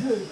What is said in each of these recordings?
Yey.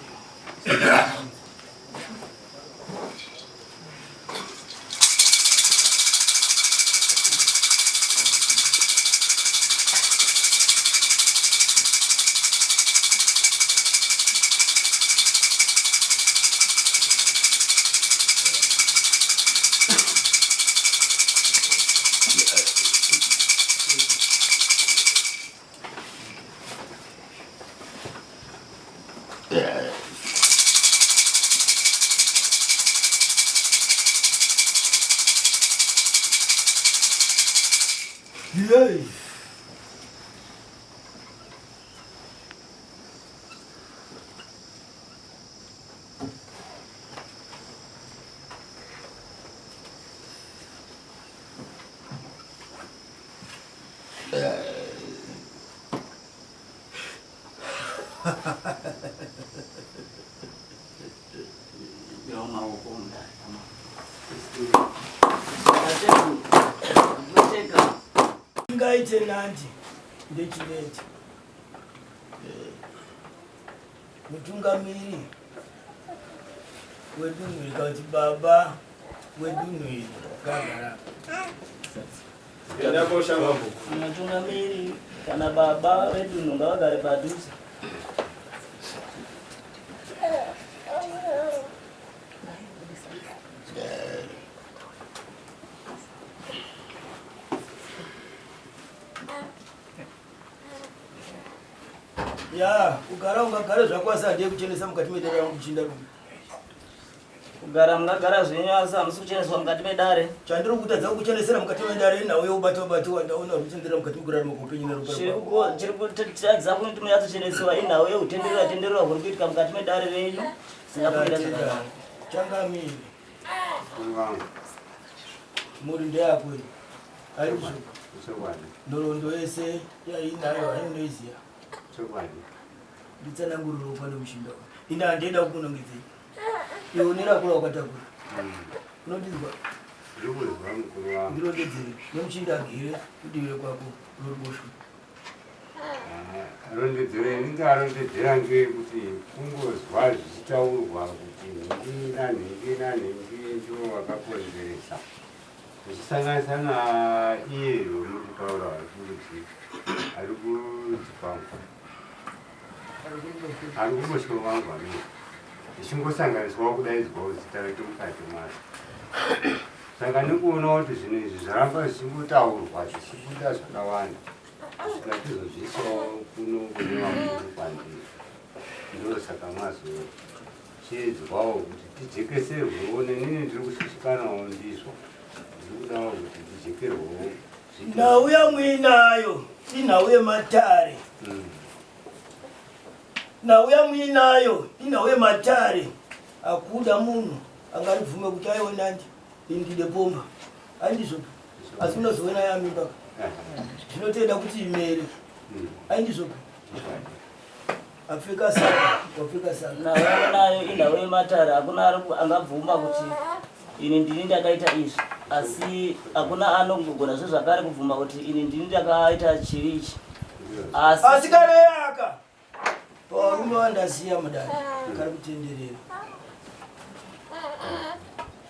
Ngaite nandi ndechivete mutungamiri wedunhu iri kana kuti baba wedunhu iri gagara Mutungamiri kana baba vedunhu ngavagare padhuze. Ya, kugara ungagare zvako asi handei kuchenesa mukati medare rangu kuchinda rume. Kugara mungagara zvenyu asi hamusi kucheneswa mukati medare. Chandiri kutadza kukuchenesera mukati medare inhau yeubata ubati wandaona ruchitendera mukati mekurarama kweupenyu neropa Chiri kuko- chiri kutadza kuti munyatsocheneswa inhau yeutenderera tenderera huri kuitika mukati medare renyu. Zvingakuita zvakanaka. Changamire. Mhuri ndeyako iyi. Haizvo. Nhoroondo yese yainayo hainoiziva. Chokwadi. Nditsanangurire upande mushinda uyu. Ini handida kukunongedzei. Iwe une rakura wakatakura. Unondinzwa? Ndiri kunzwa mukuru wangu. Ndirondedzere nemuchinda agere kudivi kwako roruboshwe. Ah, rondedzero yandingarondedzera ngeyekuti kungozwa zvichitaurwa kuti nhingi nanhingi nanhingi ndivo vakakonzeresa zvichisanganisa naiye wemuri kutaura ari kurudyi ari kurudyi kwangu ari kuruboshwe kwangu amene zvichingosanganiswawo kudaidzwawo zita rake mukati mwazvo saka nekuonawo kuti zvinhu izvi zvaramba zvichingotaurwa zvichibuda zvakawanda kusvika tizozviisawo kuno kune vakuru kwandiri ndosaka mazochiedzwawo kuti tijekeserwewo nenini ndiri kushushikanawo ndizvo ndiri kudawo kuti ndijekerwewo Nhau yamuinayo inhau yematare. Nhau yamuinayo inhau yematare. Akuda munhu angaribvume kuti aiwe nandi indide pomba. Andizvopi. Asi unozoona yamimba. Zvinotenda kuti imere. Andizvopi. Apfeka saka, wapfeka saka. Nhau yamunayo inhau yematare hakuna ari ku- angabvuma kuti ini ndini ndakaita izvi asi hakuna anogona zve zvakare kubvuma kuti ini ndini ndakaita chivi ichi asi Asi kare yaka pavarume vandasiya mudare kari kutenderera.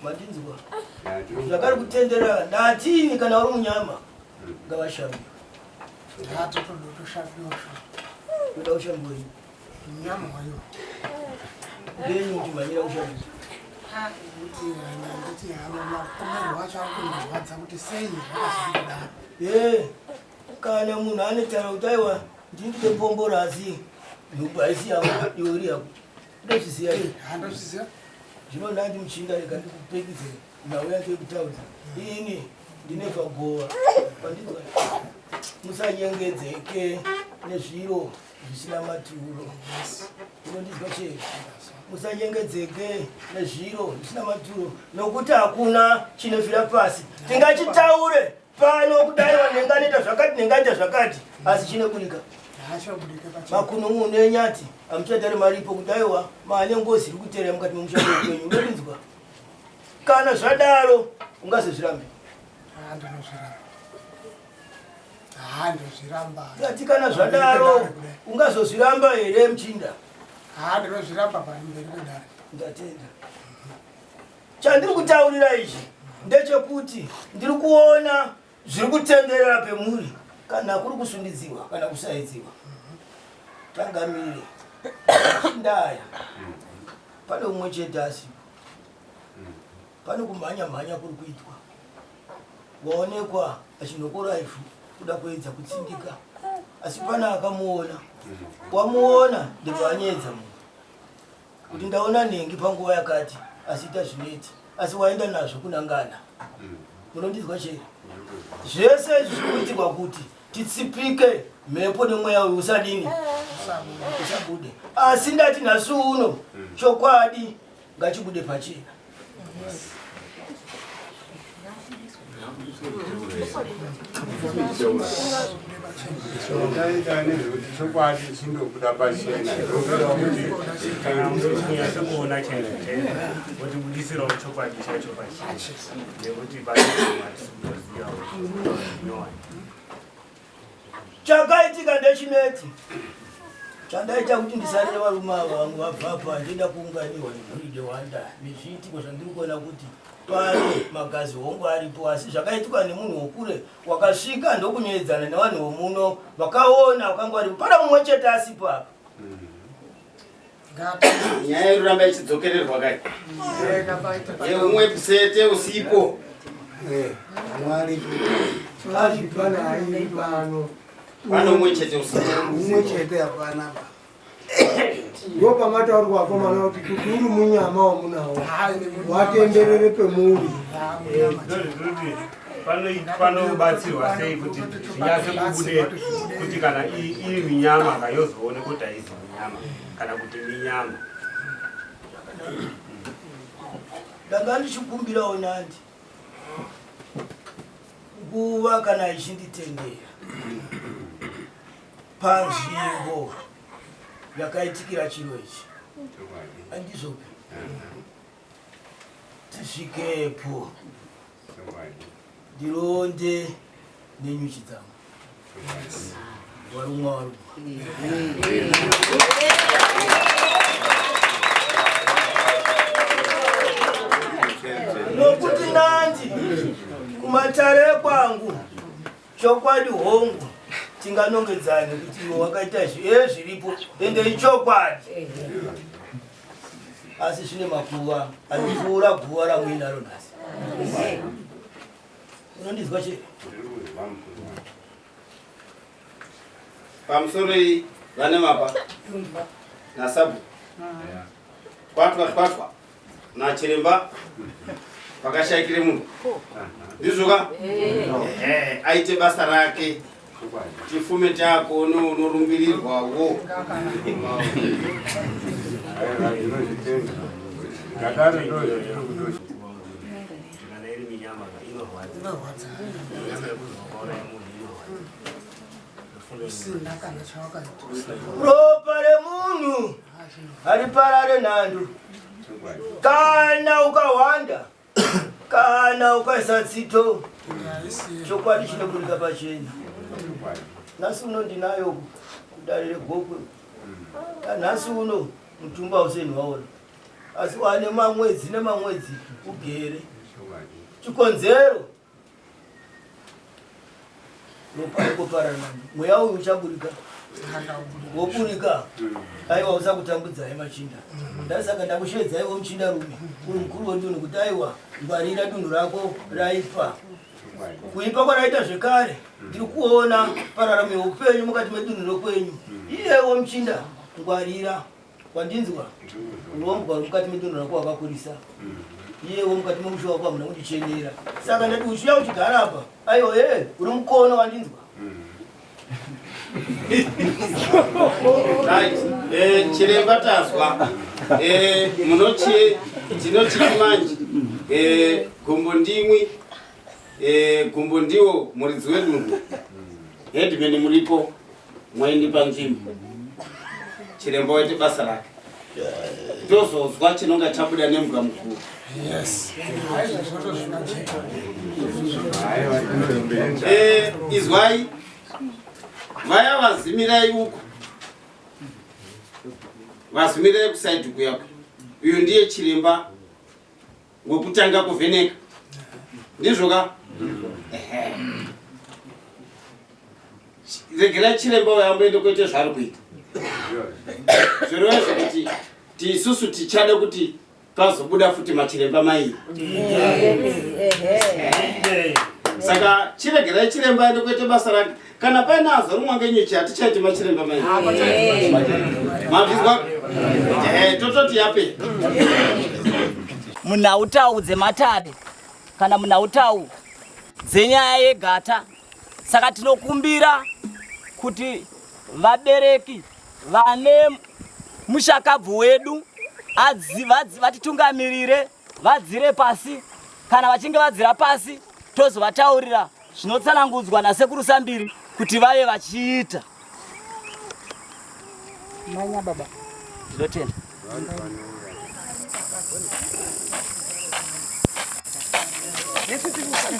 Mandinzwa? Zvakari kutenderera ndatini kana uri munyama ngavashambe. Kuda kushambiwa ini. Nyama wayo. Ngenyi uchimhanyira kushambiwa? Kuti nditi hama makomerwo acho ari kundirwadza kuti sei zvakazondidaro. Eh, kana munhu ane tara kuti aiwa ndini ndine asi nhumbu haisi yangu iwe uri yako. Ndozviziva here? Handozviziva. Zvino ndandi muchinda rega ndikupekidze nhau yacho yekutaudza. Ini ndine vagova. Pandinzwa musanyengedzeke nezviro zvisina maturo. Unondinzwa chee? Musanyengedzeke nezviro zvisina maturo nokuti hakuna chinofira pasi. Tingachitaure pano kudai vanhu vanganoita zvakati nengaita zvakati asi chinoburika. Makunun'unu enyati amuchatari maripo kudaiwa maane ngozi iri kuteera mukati memushando wepenyu unodinzwa kana zvadaro ungazozvirambe ati kana zvadaro ungazozviramba here muchinda? Haa ndinozviramba pamberi pedare. Ndatenda. Chandiri kutaurira ichi ndechekuti ndiri kuona zviri kutenderera pemuri kana kuri kusundidziwa kana kusaidziwa. Tangamire ndaya pane umwe chete asipo, pane kumhanya mhanya kuri kuitwa, waonekwa achinokora ivhu kuda kuedza kutsindika, asi pane akamuona, wamuona ndibva anyeedza munhu kuti ndaona nhengi panguva yakati asi ita zvinoita asi waenda nazvo kunangana. Munondinzwa chere? Zvese izvi zviri kuitirwa kuti titsipike mhepo nemweya uyu usadini, usabude. Asi ndati nhasi uno chokwadi ngachibude pachena. Taita nezvekuti chokwadi chindobuda pachena ndokuda kuti kana munyatso kuona chaizvo chaizvo votibudisirawo chokwadi chacho pachena nekuti paaakutozivawo. Chakaitika ndechineti chandaita kuti ndisarire varume ava vamwe vabvapa, ndinoda kuunganirwa nemhuri dewanda nezviitiko zvandiri kuona kuti pane magazi hongu aripo, asi zvakaitikwa nemunhu wokure wakasvika ndokunyeedzana nevanhu vomuno vakaona vakanga varipo, pana mumwe chete asipo apa. Nyaya iruramba ichidzokererwa kai yeumwe psete usipo. Pane umwe chete usipo. Umwe chete hapana. Ndo pamataurwa akomana kuti kuti uri munyama wamunawo watenderere pemuri. Ndozvekuti panobatsirwa sei kuti zvinyatse kubude kuti kana iri minyama kayozoone kuti haizi minyama kana kuti minyama. Ndanga ndichikumbirawo nandi nguva kana ichinditendera panzvimbo yakaitikira chiro ichi, andizvopi tisvikepo ndironde nenyuchi dzangu. Warumwa warumwa. Nokuti nandi kumatare kwangu chokwadi hongu tinganongedzane kuti iwe wakaita izvi zviripo ende ichokwadi, asi zvine makuva anopfuura guva ramuinaro nhasi. Unondizwa chere? Pamusoro iyi vane mapa nasabu kwatwa twatwa nachiremba pakashaikire munhu, ndizvoka aite basa rake tifume tako unorumbirirwawo. Kana iri minyama inorwadza, nyama yekuzokauraya munhu inorwadza. Ropa remunhu hariparare nhando, kana ukahwanda kana ukaisa tsito, chokwadi chinoburika pachena. Nhasi uno ndinayo kudare regokwe, nhasi uno mutumba useni waona, asi wane mamwedzi nemamwedzi ugere. Chikonzero ropa rikoparana, mweya uyu uchaburika, woburika. Aiwa, usakutambudzai machinda, ndasaka ndakushedzaiwo muchinda rume uri mukuru wedunhu kuti aiwa, ngwarira dunhu rako raipa. Kuipa kwaraita zvekare ndiri kuona pararamo yeupenyu mukati medunhu rokwenyu. Iyewo muchinda, ngwarira kwandinzwa, urombwa uri mukati medunhu rako wakakurisa, iyewo mukati memusha wako hamuna kundichenera. Saka ndati uchiuya uchigara apa, aiwa, e uri mukono, wandinzwa? Right. Chiremba tazwa. Munochi tinochiti manje gumbo ndimwi, gumbo ndiwo muridzi wedunhu, headman muripo, mwaindi panzvimbo, chiremba waite basa rake, tozozwa chinonga chabuda nembwa mukuru. Izwai vaya vazimirai uko. Vazumirai kusaidhi kuyako. Uyu ndiye chiremba wekutanga kuvheneka. Ndizvo ka? Ehe. Regerai chiremba uyo amboende kuite zvaari kuita. Zvireva zvekuti tiisusu tichada kuti pazobuda futi machiremba mairi. Saka chiregerai chiremba aende kuite basa rake. Kana paine azorumwa ngenyuchi hatichaiti machiremba mairi. Mazvizwa? Ehe, tototi yape. Munhautau dzematare kana munhautau dzenyaya yegata. Saka tinokumbira kuti vabereki vane mushakabvu wedu vatitungamirire vadzire pasi. Kana vachinge vadzira pasi tozovataurira zvinotsanangudzwa nasekuru Sambiri kuti vave vachiita. Manya baba. Ndinotenda.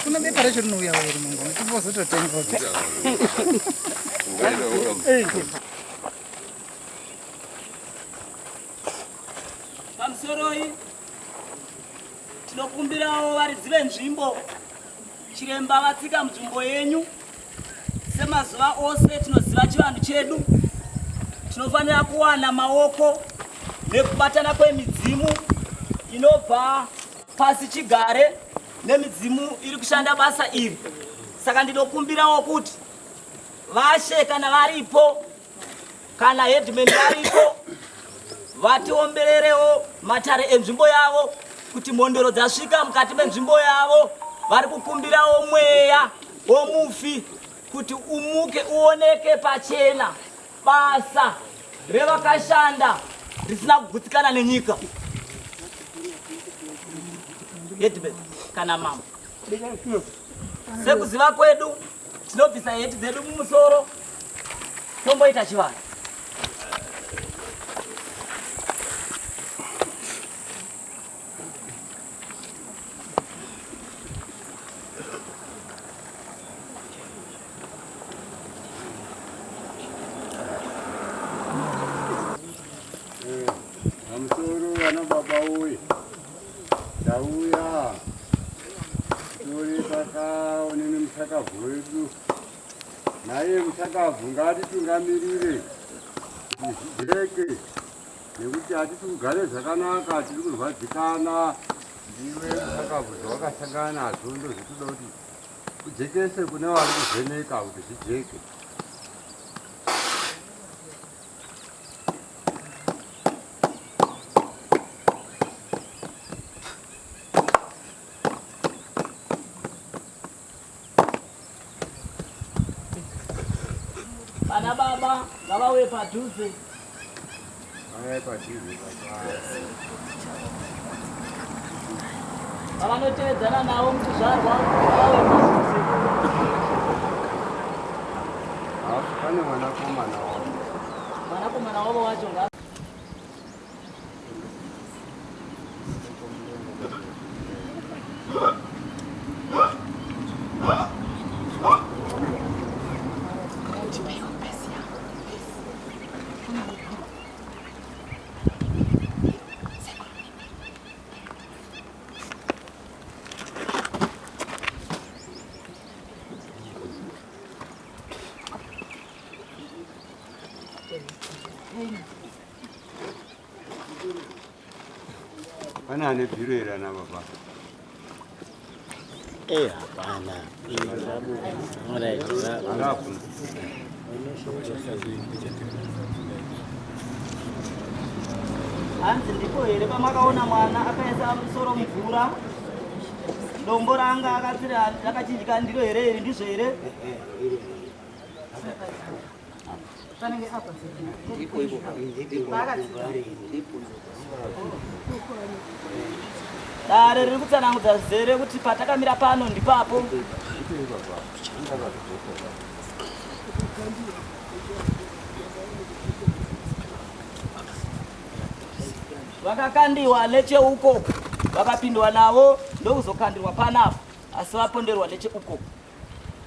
Kuna bepa racho rinouya here mangwana tivozototenga. Pamusoroi tinokumbirawo varidzi venzvimbo chiremba vatsika munzvimbo yenyu. Semazuva ose tinoziva chivanhu chedu, tinofanira kuwana maoko nekubatana kwemidzimu inobva pasi chigare nemidzimu iri kushanda basa iri. Saka ndinokumbirawo kuti vashe kana varipo, kana headman varipo, vatiombererewo matare enzvimbo yavo kuti mhondoro dzasvika mukati menzvimbo yavo. Vari kukumbirawo mweya womufi kuti umuke uoneke pachena, basa revakashanda risina kugutsikana nenyika. Headman kana mambo, sekuziva kwedu tinobvisa heti dzedu mumusoro tomboita chivanhu. Pamusoro vana baba uye tauya tori pakaonene muchakabvu wedu, naye muchakabvu ngaatitungamirire kuti zvijeke, nekuti hatisi kugare zvakanaka, tiri kurwadzikana. Ndiwe muchakabvu, zvawakasangana nazvo ndozvitoda kuti ujekese kune vari kuvheneka kuti zvijeke. Vana baba ngavauye padhuze. Vauye padhuze baba. Vavanotevedzana navo mukuzvarwa ngavauye padhuze. Pane mwanakomana wavo. Mwanakomana wavo wacho nga Pane ane bhiro here ana baba? Hapana. Hapana. Hanzi ndipo here pamakaona mwana akaisa musoro mvura, dombo ranga akatsira rakachinjika, ndiro here iri? Ndizvo here? Dare riri kutsanangudza zvizere kuti patakamira pano ndipapo. Vakakandiwa necheuko, vakapindwa navo ndokuzokandirwa panapa, asi vaponderwa necheuko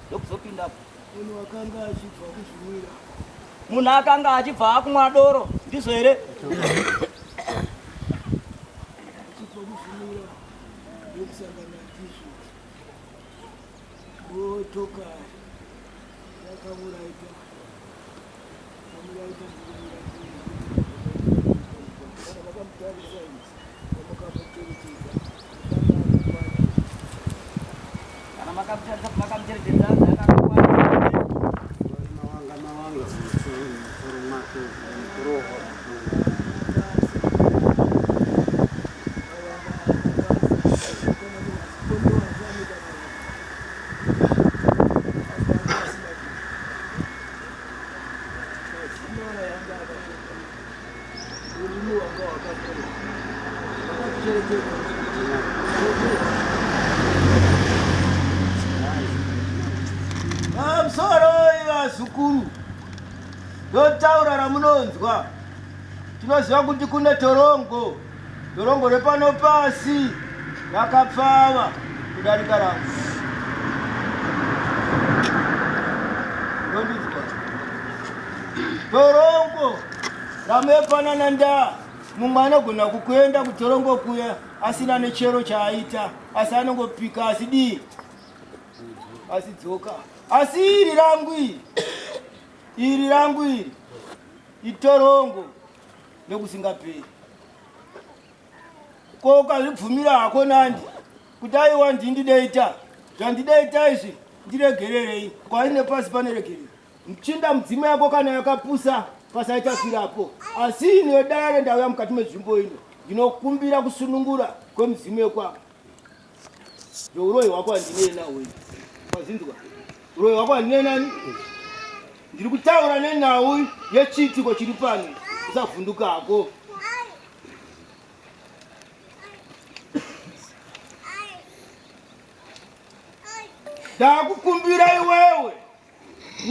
ndokuzopinda. Munhu akanga achibva kuzviwira. Munhu akanga achibva akumwa doro. Ndizvo here? Motokari yakamuraita kamuraita kana makamutarisa makamucherechedza Kana makamutarisa makamucherechedza akakwana. Mawanga mawanga musoro mwake kurohwa. Pamusoroi vazukuru, ndotaura ramunonzwa. Tinoziva kuti kune torongo, torongo repano pasi rakapfava kudarika rangu. Ndondidzwa. Torongo ramepanana ndaa, mumwe anogona kukuenda kutorongo kuya asina nechero chaaita, asi anongopika asi dii asi dzoka. Asi iri rangu iri, iri rangu iri itorongo nekusingaperi. Ko ukazvibvumira hako nandi kuti aiwa ndindideita zvandideita izvi ndiregererei, kwai nepasi paneregerero. Mchinda mudzimu yako kana yakapusa pasaita firapo, asi ini wedare ndauya mukati menzvimbo ino ndinokumbira kusunungura kwemudzimu yekwako. Uroyi hwako handinei nahwo ini. Wazinzwa? Uroyi hwako handinei nani? Ndiri kutaura nenhau yechiitiko chiri pano. Usavhunduka hako. Ndakukumbira iwewe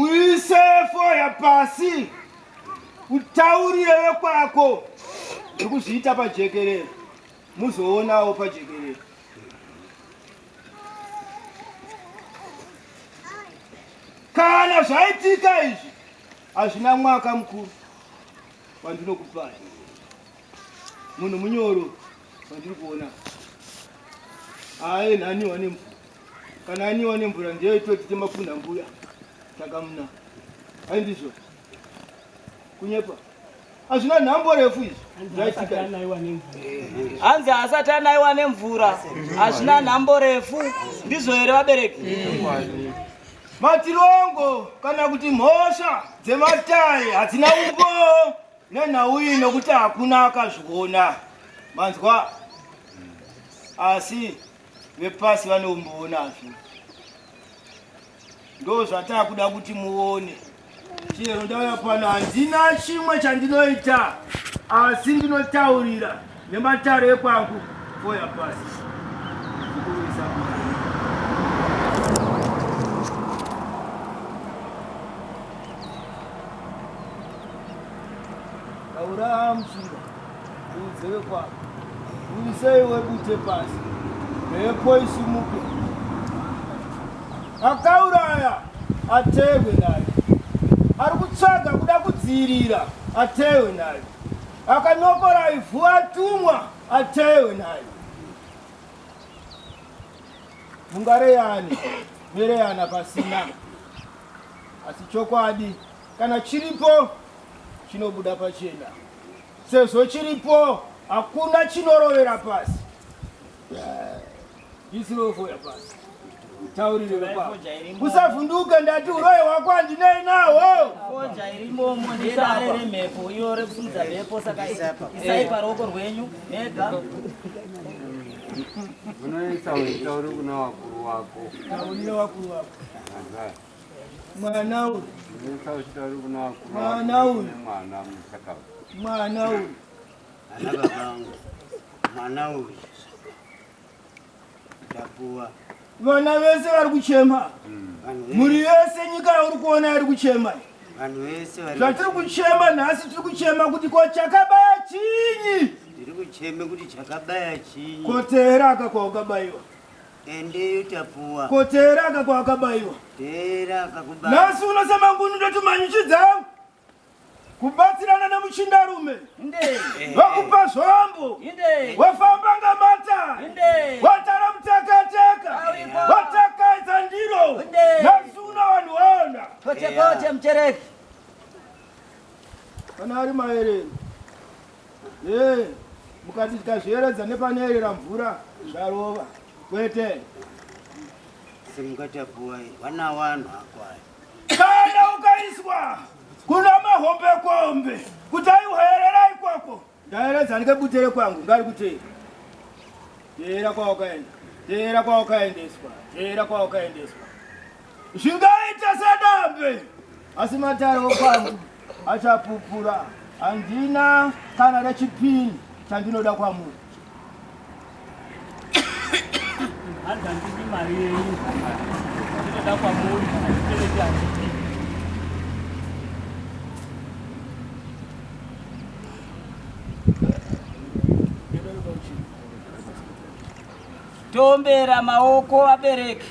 uise foya pasi utaurire vekwako. Ndiri kuzviita pajekerere, muzoonawo pajekerere. Kana zvaitika izvi hazvina mwaka mukuru wandinokupai. Munhu munyoro wandiri kuona aye nhaniwa nemvura. Kana aniwa nemvura ndiyo itoti temafunha mbuya takamuna. Haindizvo kunyepa hazvina nhambo refu izvi zvaitika. Hanzi asati anaiwa nemvura hazvina nhambo refu. Ndizvo here vabereki? Matirongo kana kuti mhosva dzematare hadzina umboo nenhau iyi nokuti hakuna akazviona. Manzwa? Asi vepasi vane umboo nazvo. Ndo zvatakuda kuti muone. Chero ndauya pano handina chimwe chandinoita asi ndinotaurira nematare ekwangu foya pasi. Ndikuisa Taura muchinda, uudze vekwako. Uisei webute pasi, mhepo isimuke. Akauraya ateerwe naye, ari kutsvaga kuda kudziirira ateerwe naye, akanokora ivhu atumwa ateerwe naye. Mungareyane mereyana pasina, asi chokwadi kana chiripo chinobuda pachena. Sezvo chiripo hakuna chinorovera pasi. Isirofoya pasi. Taurire vekwako. Usavhunduke, ndati uroyi hwako handinei nahwo. Foja irimomo ndedare remhepo iyo rekusimudza mhepo, saka isai paruoko rwenyu mega. Unoisa uchitauri kuna vakuru vako. Taurira vakuru vako. Mwana uyu. Unoisa uchitauri kuna vakuru Mwana uyu. Mwana musaka. Mwana uyu. Ana baba vangu. Mwana uyu. Tapuwa. Vana vese vari kuchema. Mhuri yese nyika yauri kuona iri kuchema. Vanhu vese vari Zvatiri kuchema nhasi tiri kuchema kuti ko chakabaya chinyi? Tiri kuchema kuti chakabaya chinyi? Koteeraka kwawakabayiwa. Endeyo tapuwa. Koteeraka kwawakabayiwa. Teera akakubaya. Nhasi unosema ngunu ndoti manyuchi dzangu. Kubatsirana nemuchindarume vakupa zvombo wafamba ngamata watara mutekateka watakaidza ndiro nhasi uno vanhu waona Koche koche muchereki. Kana ari maerero ee mukati tikazvieredza nepanoerera mvura zvarova kwete. Simukatapuwa vana vanhu akwaya. Kana ukaiswa kuna mahombekombe kuti aiuherera ikoko ndaeredza ndikebutere kwangu ngari kuteera teera kwawakaenda teera kwawakaendeswa teera kwawakaendeswa zvingaita sedambe asi matare okwangu achapupura handina kana rechipini chandinoda kwamuri Hanzi handidi mari yenyu ndinoda kwamuri kana chitereti handidi. Tombera maoko vabereki.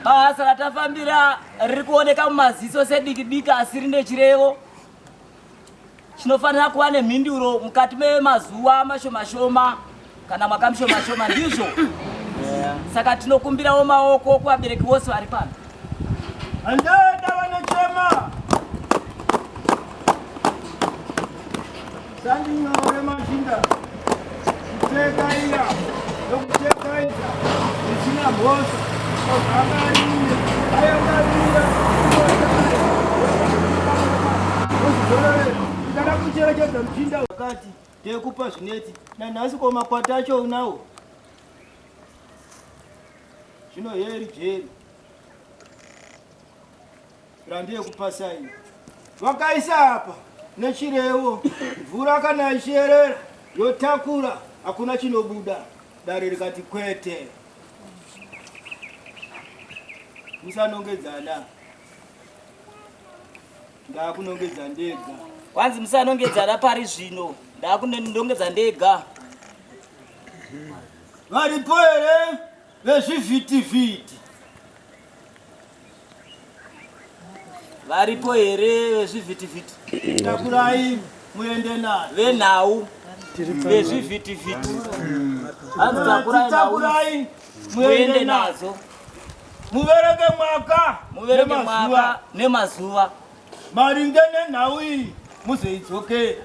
Basa ratafambira riri kuoneka mumaziso sediki diki asi rine chirevo. Chinofanira kuva nemhinduro mukati memazuva mashoma-shoma kana mwaka mishoma-shoma ndizvo. Saka tinokumbirawo maoko kuvabereki vose vari pano. Handoda vanochema sandinyore machinda kuteka iya nokutekaidza zvisina mhosva akariye ayakariya ndada kucherechedza muchinda wakati tekupa zvinetsi nanhasi ko makwata acho unawo zvino heri jeri randiye kupasai vakaisa apa nechirevo mvura kana ichierera yotakura hakuna chinobuda dare rikati kwete musanongedzana Ndakunongedza ndega. Kwanzi musanongedzana pari zvino. Ndakunongedza ndega. Varipo here vezvivhitivhiti? Varipo here vezvivhitivhiti? Takurai muende nayo. Venhau vezvivhitivhiti. Hanzi takurai takurai muende nadzo. Muverenge mwaka muverenge mwaka nemazuva maringe nenhau iyi muzoidzokera.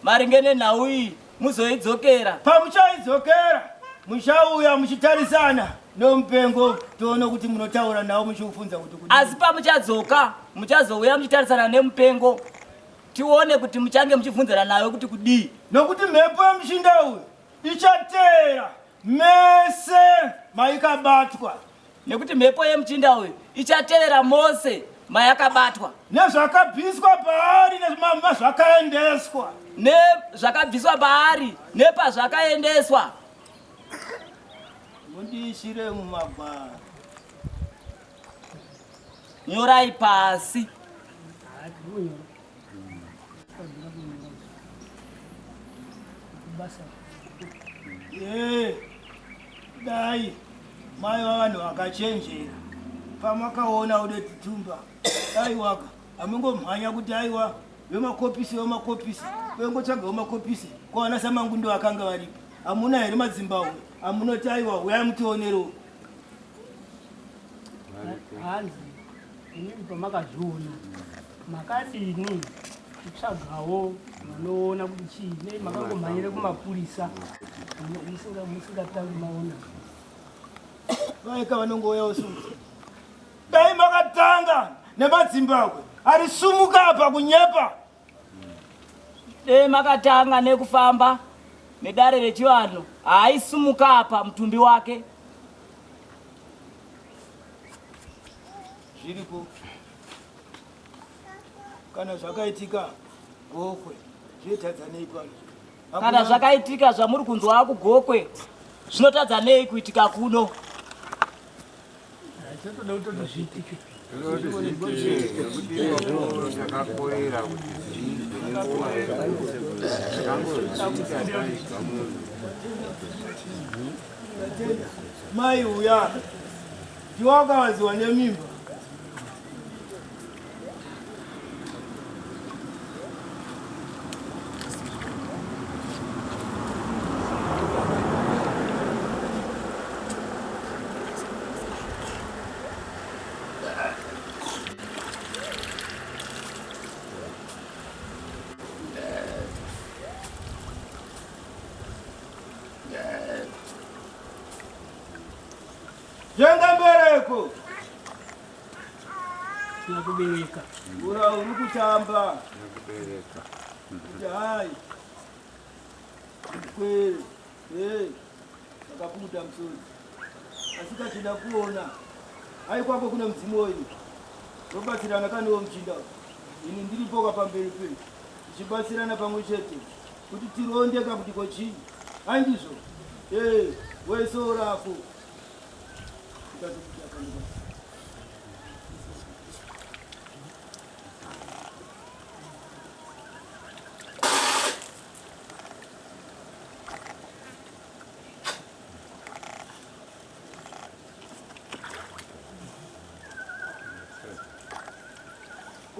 Maringe nenhau iyi muzoidzokera. Pamuchaidzokera muchauya muchitarisana nomupengo toone kuti munotaura nawo muchiufunza kuti kudii. Asi pamuchadzoka muchazouya muchitarisana nemupengo tione kuti muchange muchibvunzana nayo kuti kudii. Nokuti mhepo yemuchinda uyu ichateera mese maikabatwa. Nekuti mhepo yemuchinda uyu ichatevera mose mayakabatwa. Nezvakabviswa paari nezvakaendeswa. Nezvakabviswa paari nepazvakaendeswa. Mundiisire mumagwaro. Nyorai pasi. Ye, dai mai vavanhu vakachenjera pamakaona ude titumba aiwaka amungomhanya kuti aiwa vemakopisi vemakopisi vengotsvaga vemakopisi kwaana samangundo akanga varipo hamuna here madzimbahwe amunoti aiwa huyai mutionerewo Hanzi inini pamakazviona makadini kutsvagawo vanoona kuti chii nei makangomhanyira kumapurisa musingatangi maona vaika vanongouya usumuka dai makatanga nemadzimbabwe ari sumuka apa kunyepa dei makatanga nekufamba nedare rechivanhu haaisumuka apa mutumbi wake Zviripo kana zvakaitika Gokwe zvinotadza nei pano? Kana zvakaitika zvamuri kunzwa kuGokwe zvinotadza nei kuitika kuno? Totoda kutoti zviitike. Takakorera kuti zviizwe nenguva takangozviita taizwa munhu. Mai uya ndiwakawaziwa nemimba. Zvenga mbereko. Nyakubereka. Ura uri kutamba. Nyakubereka. Kuti hai. Kwere. Eh. Akapukuta musodzi. Asi kachida kuona. Hai kwako kune mudzimu wenyu. Tobatsirana kaniwo muchinda. Ini ndiripo kapamberi penyu. Tichibatsirana pamwe chete. Kuti tironde kakuti ko chii. Hai ndizvo. Eh, weso rako.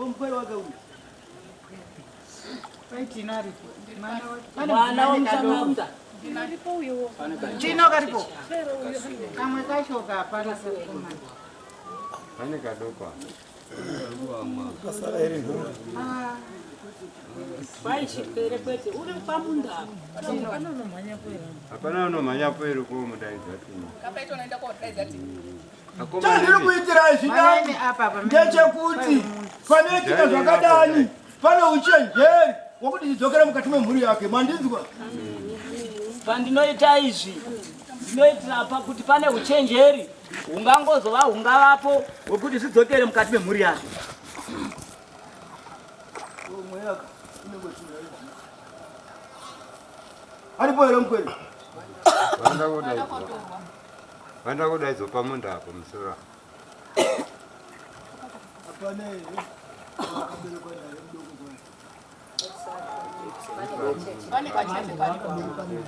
Mukwere wake uyu. Mwana womuchamauta. Chino karipo. Kamwe kacho kapana sekomana. Pane kadoko. Kasara iri nhumbi. Kwai chipere kwete uri pamunda apa. Hapana unomhanyapo iri komudaidza tino. Chandiri kuitira izvi dai ndechekuti panoitika zvakadani pane uchenjeri wokuti tidzokere mukati memhuri yake mandinzwa Pandinoita izvi ndinoitira pakuti pane uchenjeri hungangozova hungavapo hwekuti zvidzokere mukati memhuri yake. Aripo here mukwere? Vanoda kudaidzwa. Vanoda kudaidzwa pamunda apo musoro. Hapana here akaberekwa naye mudoko kwaye.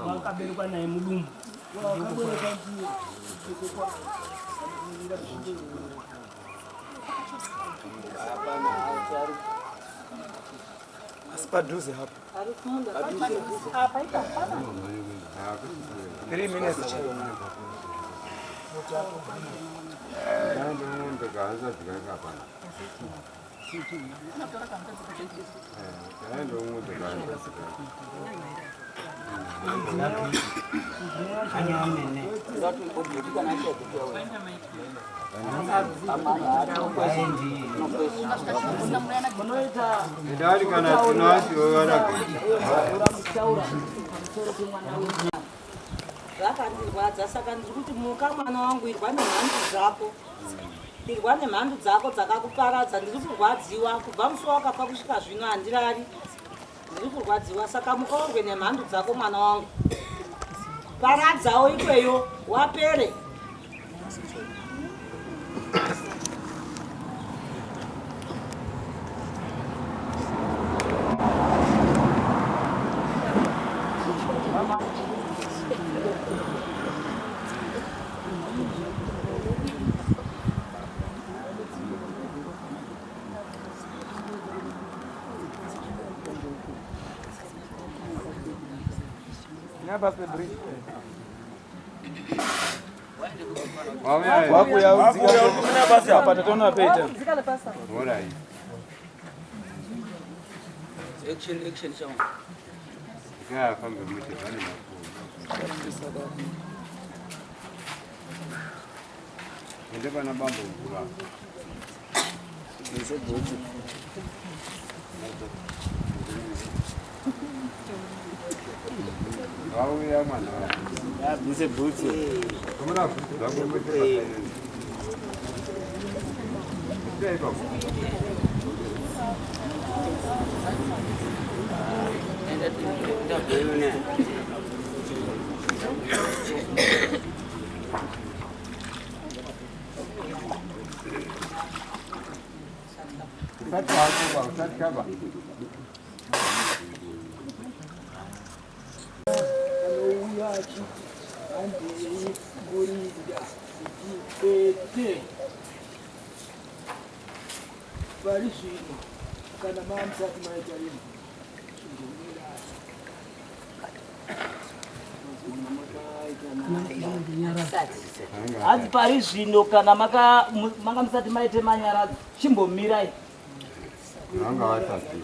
Wakaberekwa naye mudumbu. Wakaberekwa ndiye mudoko kwaye. Anomirira zvinhu. Asi padhuze hapo. 3 minutes chete. Mombe kahanzvadzi kake hapana. Kaenda mombe kahanzvadzi kake. Ndari kana tinasiwo Zvakandirwadza saka ndiri kuti muka mwana wangu irwa nemhandu dzako. Irwa nemhandu dzako dzakakuparadza ndiri kurwadziwa kubva musi wakafa kusvika zvino handirari. Ndiri kurwadziwa saka muka urwe nemhandu dzako mwana wangu. Paradzawo ikweyo wapere. Wakuya udzika basi apa tatoona peta. Alright. Action, action, chama. Ngafambe muti vane mafumu. Ende pana bambo mvura. Vauya mwana wako. Abvise bhutsu. Kumuna bhutsu dzako muti pasayenzi. Ita ipapo. Usati wako ba, usati kaba. Anouya achiti handei kurinda ndipete. Pari zvino kana mamusati maita rimwe Hanzi pari zvino kana maka manga musati maite manyaradzo chimbomirai. Vanga vasati.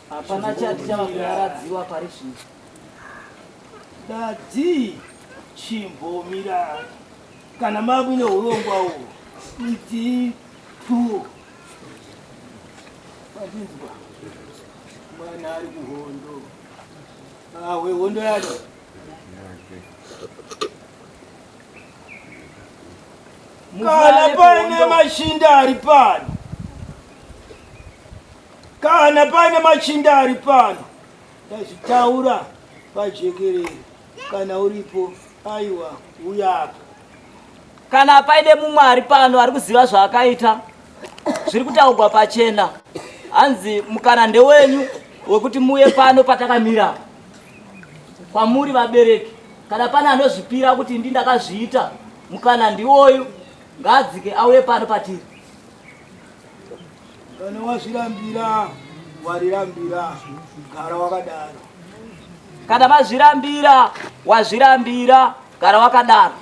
Hapana chati chava kunyaradziwa pari zvino. Dadi chimbomirai. Kana mamuine urongwa uhu, iti tu Mandinzwa? Mwana ari kuhondo. Ahwe hondo yacho. Kana paine machinda ari pano, kana paine machinda ari pano, ndazvitaura pajekerere. Kana uripo, aiwa, uya apa. Kana paine mumwe ari pano ari kuziva zvaakaita, zviri kutaurwa pachena, hanzi mukana ndewenyu wekuti muuye pano patakamira kwamuri vabereki. Kana pane anozvipira kuti ndi ndakazviita, mukana ndiwoyu, ngaadzike auye pano patiri. Kana wazvirambira, warirambira, gara wakadaro. Kana mazvirambira, wazvirambira, gara wakadaro.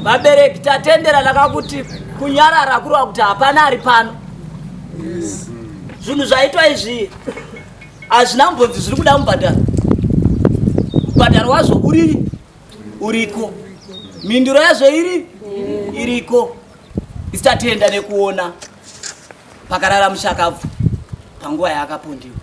Vabereki tatenderana kakuti kunyarara kureva kuti hapana ari pano. Zvinhu zvaitwa izvi hazvina mbonzi zviri kuda mubhadharo. Mubhadharo wazvo uri uriko, mhinduro yazvo iri iriko. Isu tatenda nekuona pakarara mushakabvu panguva yaakapondiwa.